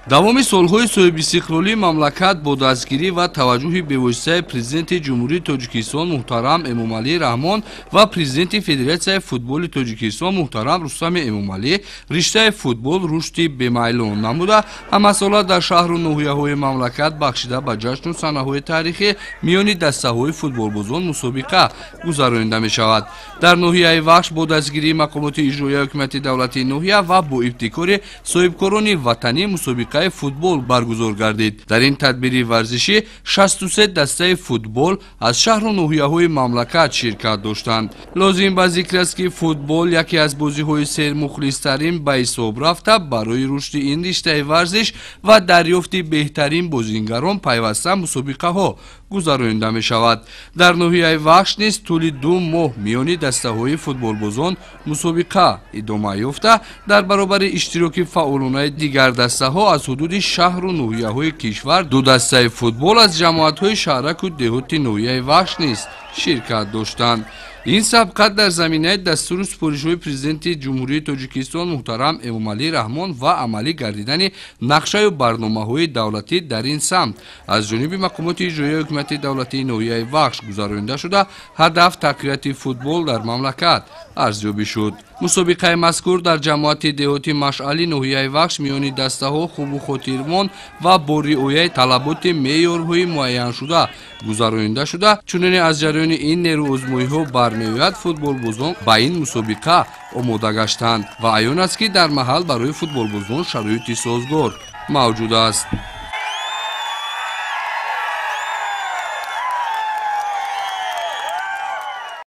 Давоми солҳои соҳибистиқлолии мамлакат бо дастгирӣ ва таваҷҷӯҳи бевоситаи Президенти Ҷумҳурии Тоҷикистон муҳтарам Эмомалӣ Раҳмон ва Президенти Федератсияи футболи Тоҷикистон муҳтарам Рустами Эмомалӣ риштаи футбол рушди бемайлон намуда, ҳамасола дар шаҳру ноҳияҳои мамлакат бахшида ба ҷашну санаҳои таърихӣ миёни дастаҳои футболбозон мусобиқа гузаронида мешавад. Дар ноҳияи Вахш бо дастгирии мақомоти иҷроияи ҳукумати давлатии ноҳия ва бо ибтикори соҳибкорони ватанӣ мусобиқаи футбол баргузор гардид. Дар ин тадбири варзишӣ 63 дастаи футбол аз шаҳру ноҳияҳои мамлакат ширкат доштанд. Лозим ба зикр аст, ки футбол яке аз бозиҳои сермухлистарин ба ҳисоб рафта, барои рушди ин риштаи варзиш ва дарёфти беҳтарин бозингарон пайваста мусобиқаҳо гузаронида мешавад. Дар ноҳияи Вахш низ тӯли 2 моҳ миёни дастаҳои футболбозон мусобиқа идома ёфта, дар баробари иштироки фаъолонаи дигар дастаҳо аз ҳудуди шаҳру ноҳияҳои кишвар 2 дастаи футбол аз ҷамоатҳои шаҳраку деҳоти ноҳияи Вахш низ ширкат доштанд. Ин сабқат дар заминаи дастуру супоришҳои Президенти Ҷумҳурии Тоҷикистон муҳтарам Эмомалӣ Раҳмон ва амалӣ гардидани нақшаю барномаҳои давлатӣ дар ин самт аз ҷониби мақомоти иҷроияи ҳукумати давлатии ноҳияи Вахш гузаронида шуда, ҳадаф тақвияти футбол дар мамлакат арзёбӣ шуд. Мусобиқаи мазкур дар ҷамоати деҳоти Машъали ноҳияи Вахш миёни дастаҳо хубу хотирмон ва бо риояи талаботи меъёрҳои муайяншуда гузаронида шуда, чуноне аз ҷараёни ин нерӯозмоиҳо бармеояд, футболбозон ба ин мусобиқа омода гаштанд ва аён аст, ки дар маҳал барои футболбозон шароити созгор мавҷуд аст.